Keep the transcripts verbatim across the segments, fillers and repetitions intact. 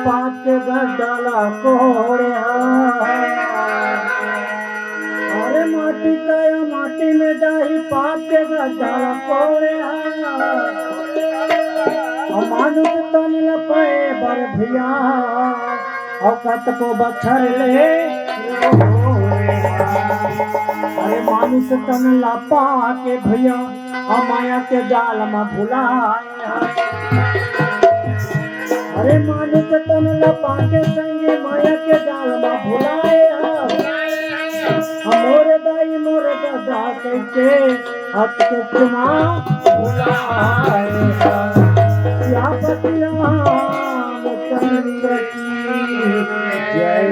पाप के गड्ढा ला कोड़े हा। अरे माटी तय माटी में जाही, पाप के गड्ढा ला कोड़े हा। अउ मानुष तन ला पाए बर भैया, अउ कतको बछर ले रोए हा। अरे मानुष तन ला पाके भैया, अउ माया के जाल म भुलाए हा। अरे मानुष तन ला पाके संगी, माया के जाल म भुलाए हा। मोर दाई मोर ददा कहिके, अतके चुमा भुलाए हा। सियापति रामचंद्र की जय।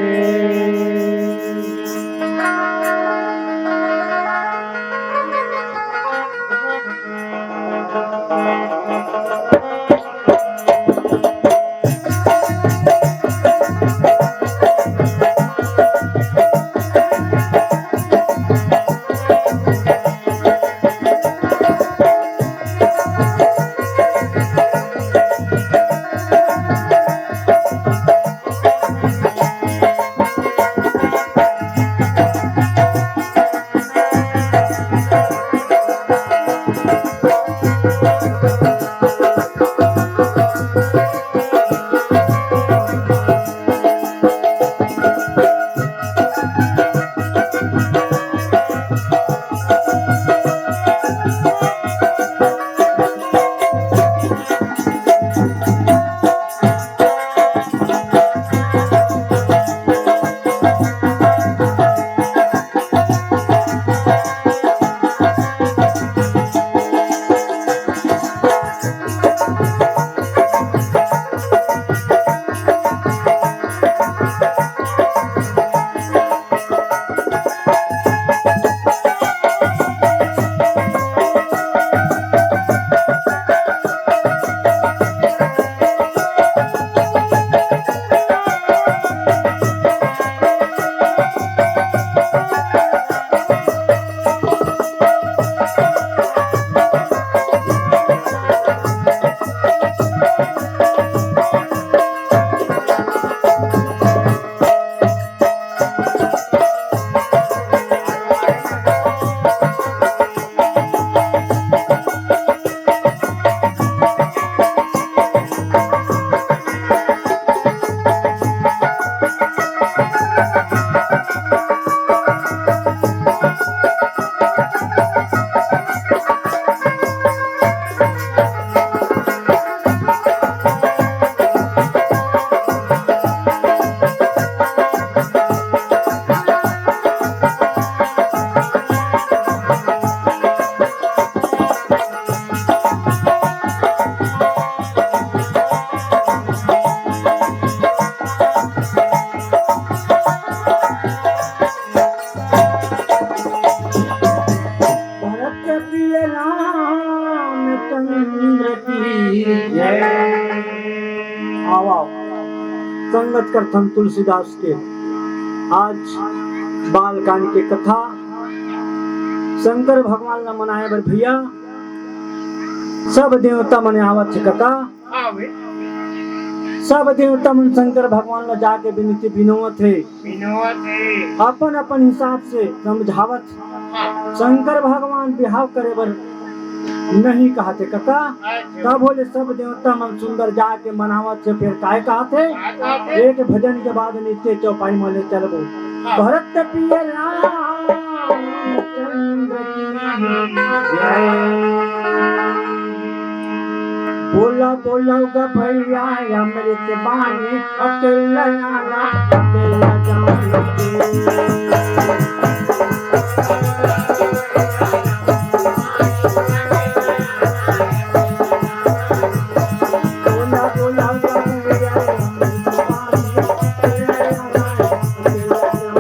भरत प्रिय रामचंद्र की जय। आओ, आओ। संगत करथन तुलसीदास के आज बालकांड के कथा। शंकर भगवान ला मनाए बर भैया सब देवता मन आवत हे कका। हाँ बे। सब देवता मन शंकर भगवान ला जाके विनती बिनोवत हे। बिनोवत हे। अपन अपन हिसाब से समझावत। हाँ। शंकर भगवान बिहाव करे बर नहीं कहत हे कका। अच्छा। तब होले सब देवता मन सुंदर जाके मनावत हे, फिर काय कहत हे? काय कहत हे? एक भजन के बाद नित्य चौपाई म ले चलबो। हाँ। भरत प्रिय रामचंद्र की जय। बोला बोला ग भैया अमृत बानी, अकेला आना अकेला जाना। बोला बोला ग भैया अमृत बानी, अकेला आना अकेला जाना।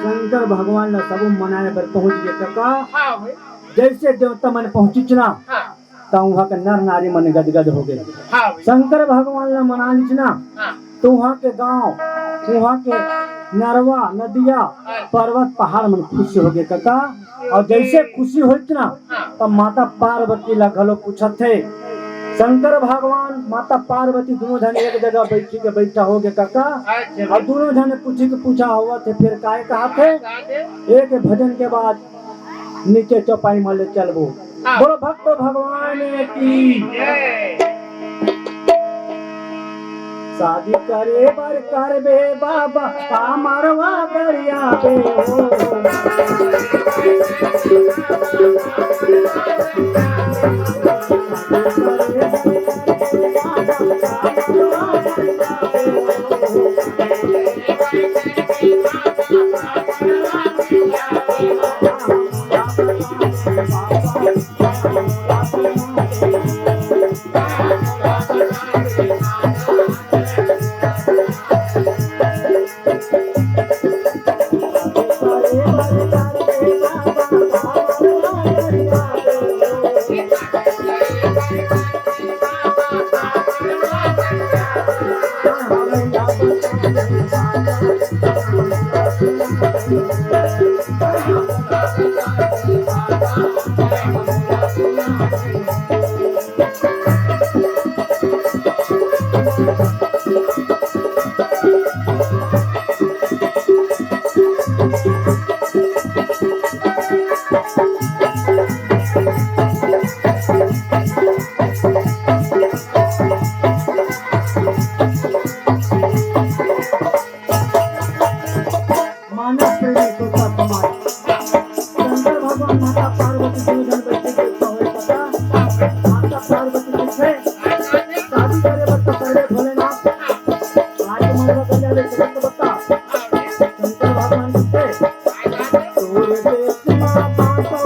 शंकर भगवान ला सबो मनाए बर पहुंच गे कका। हाँ भाई। जैसे देवता मन पहुंचिच ना, हाँ। त उहाँ के नर नारी मन गदगद हो गे। हाँ भाई। शंकर भगवान ला मना लिच ना, हाँ। त उहाँ के गांव, उहाँ के नरवा, नदिया, हाँ। पर्वत, पहाड़ मन खुश हो गे कका। अउ जइसे खुशी होइस ना, हाँ। त माता पार्वती ला घलो पूछत हे। शंकर भगवान, माता पार्वती दूनों झन एक जगह बइठी के बइठा हो गे कका। अच्छा। अउ दूनों झन पूछी के पूछा होवत हे, फेर काय कहत हे? हाँ, कहत हे। एक भजन के बाद नीचे चौपाई म ले चलबो। हाँ। बोलो भक्त भगवान की। जय। शादी करे बर करबे बाबा, का मरवा गरियाबे हो। मानव प्रेमी श्रोता समाज, शंकर भगवान माता पार्वती दूनों झन बइठे के होय कथा। माता पार्वती पूछे, शादी करे बर तो करबे भोलेनाथ, आज मन बदल जावे तुरंत बता। शंकर भगवान पूछे, तोरे देश मा बासो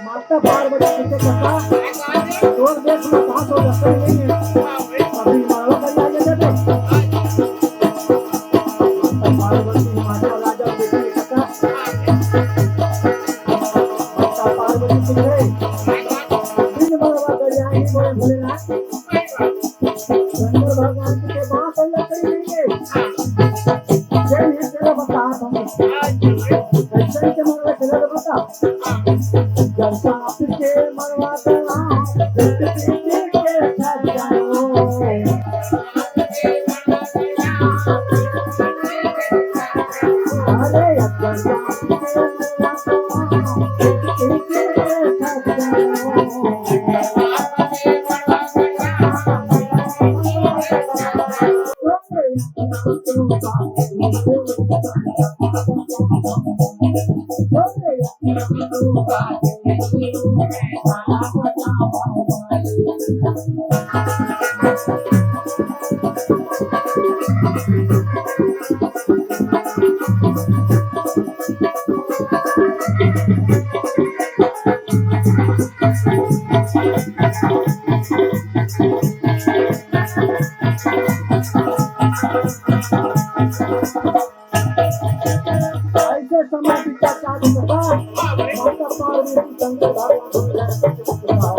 माता पार्वती के कथा, तोर देश में कहाँ तो रखल नहीं है। अभी मारो भैया ये दे दो। माता पार्वती माता राजा के कथा। माता पार्वती पूछे, बिन मरवा गरियाही बोले भोलेनाथ। शंकर भगवान के बांस लकड़ी नहीं है। जय ही तेरा बता हम। कैसे के मरवा तेरा बता। जब सांप के मरवा तेरा, के अरे अगर ऐसे समय बीता चालू बता, माता पार्वती शंकर भगवान को लेकर के चुप रहा।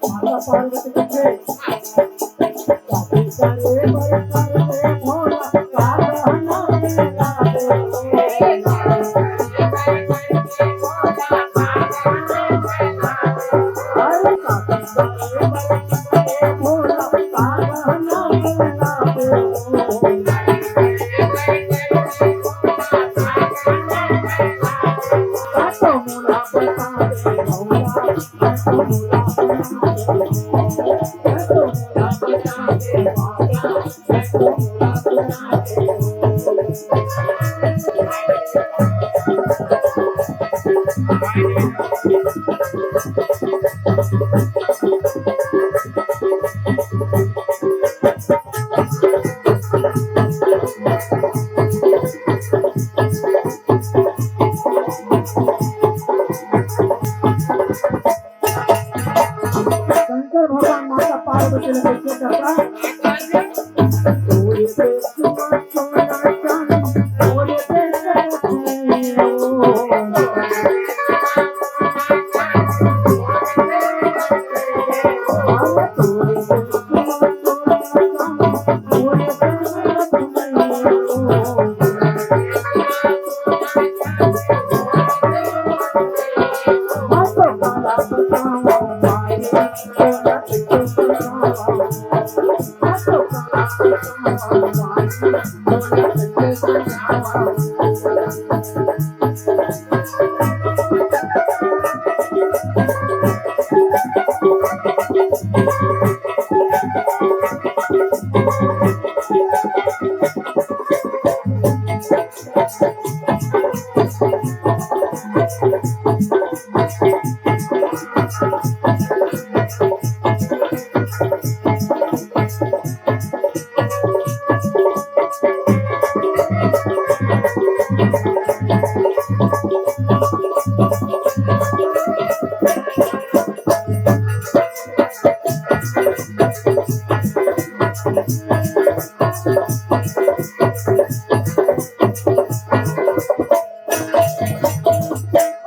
माता पार्वती पूछे, शादी करे बर कर ले भोला, का गहना मेला दे। शंकर भगवान माता पार्वती ल कइसे करता?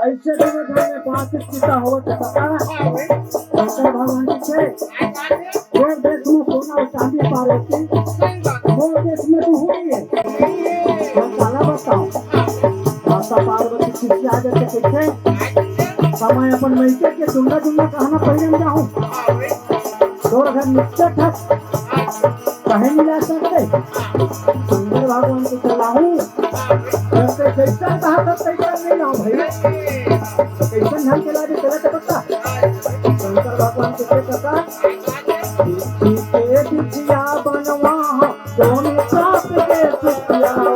अइसे दूनों झन में बातचीत होवत हे, शंकर भगवान जी के। तोर देश में सोना अउ चांदी पार होती, मोर देश में तो हुई हे। हम काला बताओं, माता पार्वती खिसिया जाथे कहिथे, समय अपन मइके के जुन्ना जुन्ना गहना पहिरन जाहूं। तोर घर निश्चय था, काहे मिला सकते? शंकर भगवान के चलाहूं, जैसे जैसा कहा था, तैसा नहीं लाओ भैया। कैसन ढंग के लागे, चला के बता। शंकर भगवान के क्या कहता? बिटिया बनवा, दोनों साथ के सुखिया हो।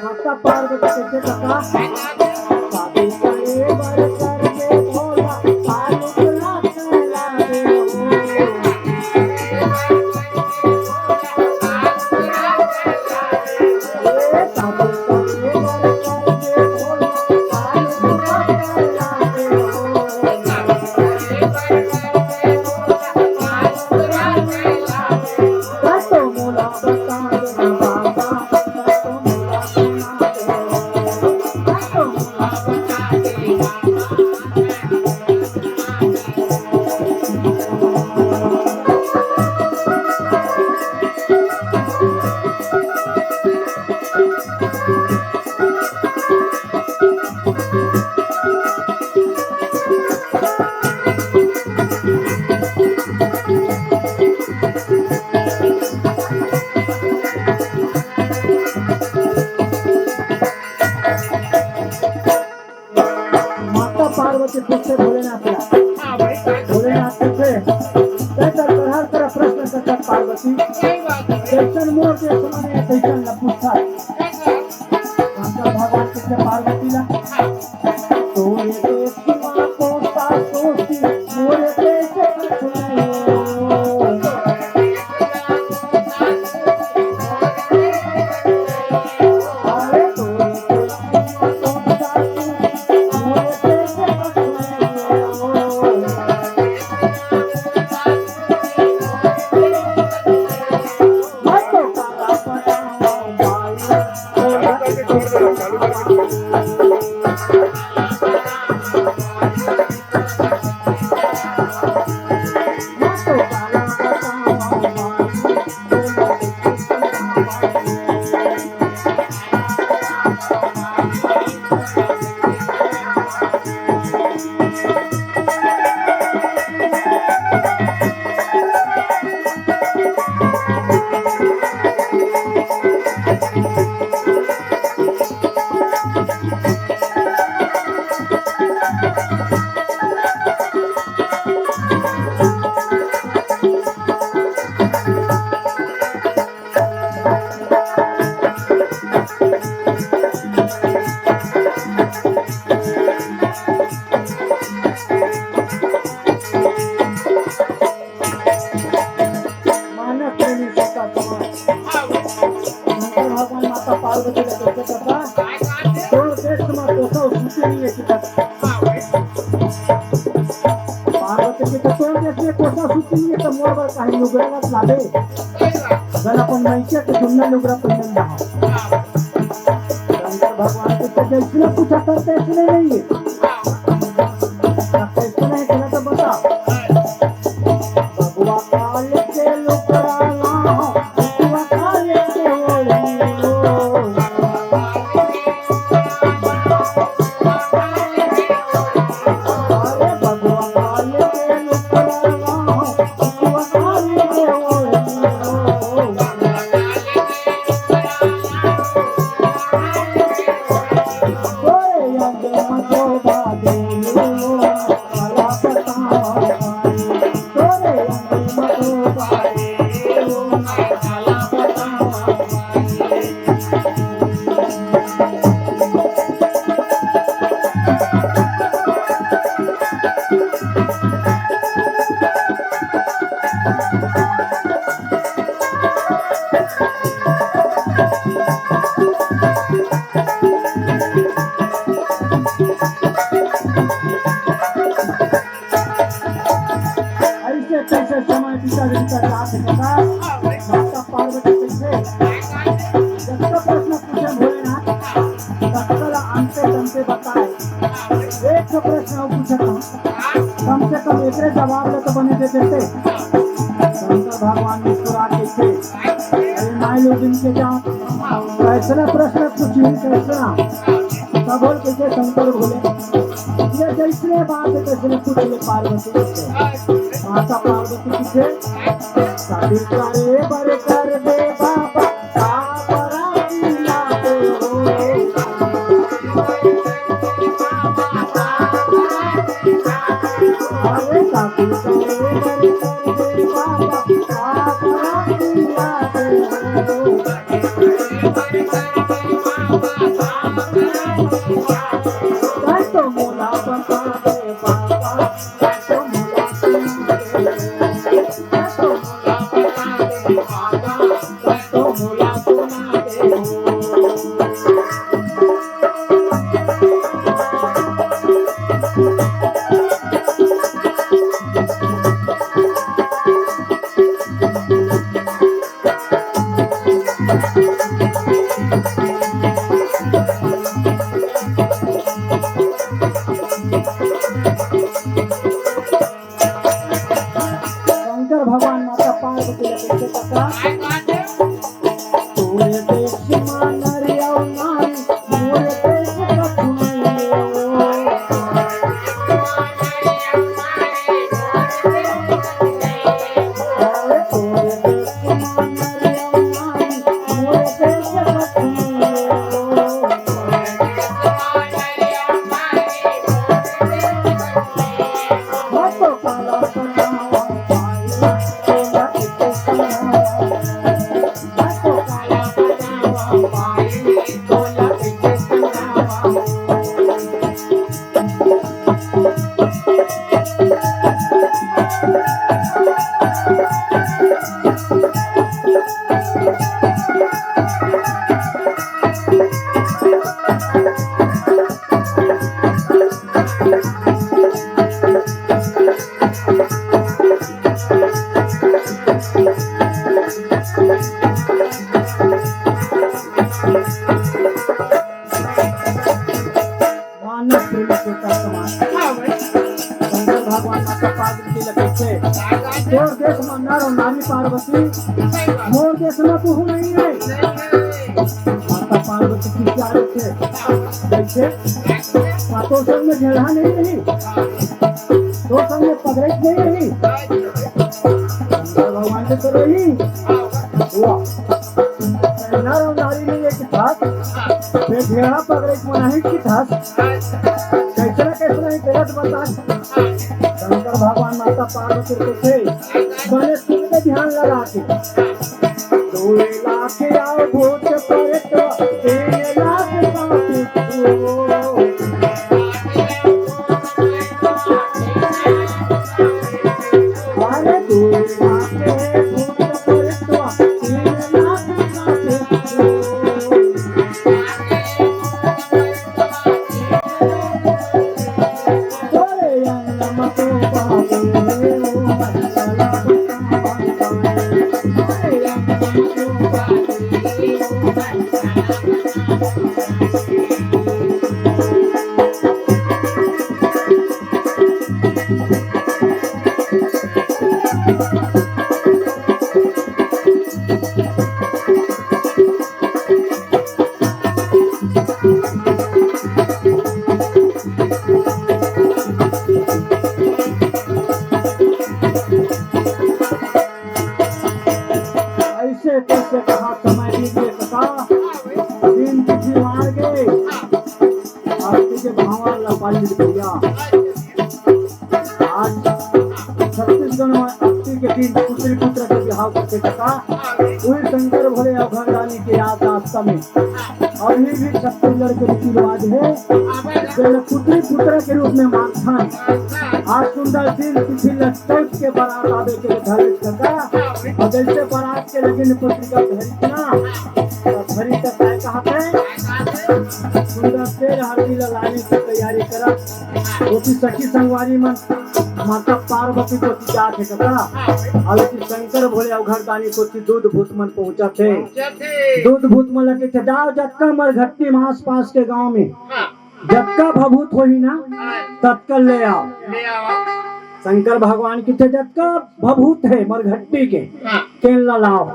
माता पार्वती कइसे कथा? शादी करे बर करके भोला कालू बुला के लागे हो। ए शादी करे बर करके भोला कालू बुला के लागे हो। तैं तो हर तरह प्रश्न करथस पार्वती। सही बात है। जइसन मोर देश माने तइसन ल पूछथस। शंकर भगवान कहिथे पार्वती ला, तोरे देश मा कोन सा दोषी, मोरे देश मा कोन। मानस प्रेमी सबका समाज। शंकर भगवान माता पार्वती ला कहिथे, "कका, तोर देश मा कोसा सूती नइ हे।" पार्वती कहिथे, "तोर देश मा कोसा सूती नइ हे, त मोर बर काहे लुगरा ला लाबे? जब अपन मइके के जुन्ना लुगरा पहिरन रहा।" शंकर भगवान कहिथे, "जइसने पूछथस तइसने नइ हे।" तब कइसने हे, चला तो बता। बबुआ काल के लुगरा लाहूं, बबुआ काल के ओढ़नी हो। अरे बबुआ काल के लुगरा लाहूं, बबुआ काल के ओढ़नी हो। ओए अंग मजो बादे अइसे तइसे समय बीता, बीता जात हे कका। माता पार्वती कहिथे, जतका प्रश्न पूछे भोलेनाथ, ततका ला अंते तंते बताए। एक ठो प्रश्न अउ पूछत हूँ, कम से कम एकरे जवाब ला तो बने दे देते। शंकर भगवान मुस्कुरा के कहिथे, अरे माय लोगिन के जात, कइसने प्रश्न पूछही, कइसने? तब बोल कहिथे शंकर भोले, ये जइसने बात हे, तइसने पूछ ले पार्वती से। माता पार्वती कहिथे, शादी करे बर कर दे बाबा, का बराती लागे हो। अरे शादी करे बर कर दे बाबा, का बराती लागे हो। तैं तो मोला बता दे बाबा, तैं तो मोला सुना दे, तैं तो मोला बता दे बाबा, तैं तो मोला सुना दे। शंकर भगवान माता पार्वती ला कहिथे, कका, तोरे देश मा नर अउ नारी, मोरे देश कछु नइ हे। अरे तोरे देश मा नर अउ नारी, मोरे देश कछु नइ हे। मानव प्रेम के तत्व। हाँ भाई। शंकर भगवान माता पार्वती ल कहिथे, "तोर देश म नर अउ नारी पार्वती, मोर देश म तू नहीं है।" माता पार्वती की क्या रखे? कैसे? का तोर संग में ढेढ़ा नहीं रही? तोर संग में पगरेट नहीं रही? शंकर भगवान के तो रही। वाह। नर अउ नारी में एक था, फेर ढेढ़ा पगरेट म नहीं की था। कैसे ना कैसे नहीं गलत बता। शंकर भगवान माता पार्वती के थे, बने सुन के ध्यान लगा के। दो लाख आओ भूत प्रेत, तीन लाख सांप। अरे दो लाख भूत प्रेत, तीन लाख सांप। ऐसे कैसे कहा समय बीत गए कका, दिन तिथि मार गए, आज के भावा लपाली भैया। आज छत्तीसगढ़ में अक्ति के दिन पुत्री पुत्र के बिहाव करथे कका, उही शंकर भोले अवघड़दानी के याद रास्ता में अभी भी छत्तीसगढ़ के रीति रिवाज है, जेला पुत्री पुत्र के रूप में मानथन। आज सुंदर दिन तिथि ल सोच के बारात आवे के धरे कका, अउ जैसे बारात के लगे पत्रिका धरी ना, तो धरी का काय कहत है? सुंदर तेल हल्दी ल लाने की तैयारी करत। ओती सखी संगवारी मन माता पार्वती कोती जात हे कका, अउ ओती शंकर भोले अवघड़दानी कोती दूत भूत मन पहुंचत हे। दूत भूत मन ल कहिथे, "जाओ जतका मरघट्टी म आस पास के गांव में जतका भभूत होही ना, ततका ले आओ।" शंकर भगवान कहिथे, "जतका भभूत हे मरघट्टी के, तेन ला लाओ।"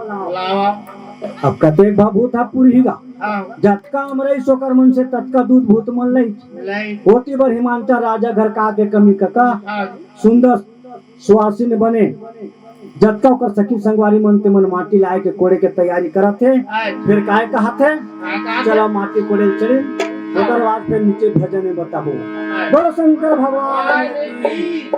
अब कतेक भभूत ह पुरही गा, जतका अमरई सोकर मन से ततका दूत भूत मन लई। ओती बर हिमांचल राजा घर का के कमी कका, सुंदर सुवासिन बने, जतका ओकर सखी संगवारी मन ते मन माटी लाए के कोड़े के तैयारी करत हे। फिर काय कहत हे? चला माटी कोड़े ल चली, ओकर बाद फिर नीचे भजन में बताबो। बोलो शंकर भगवान की।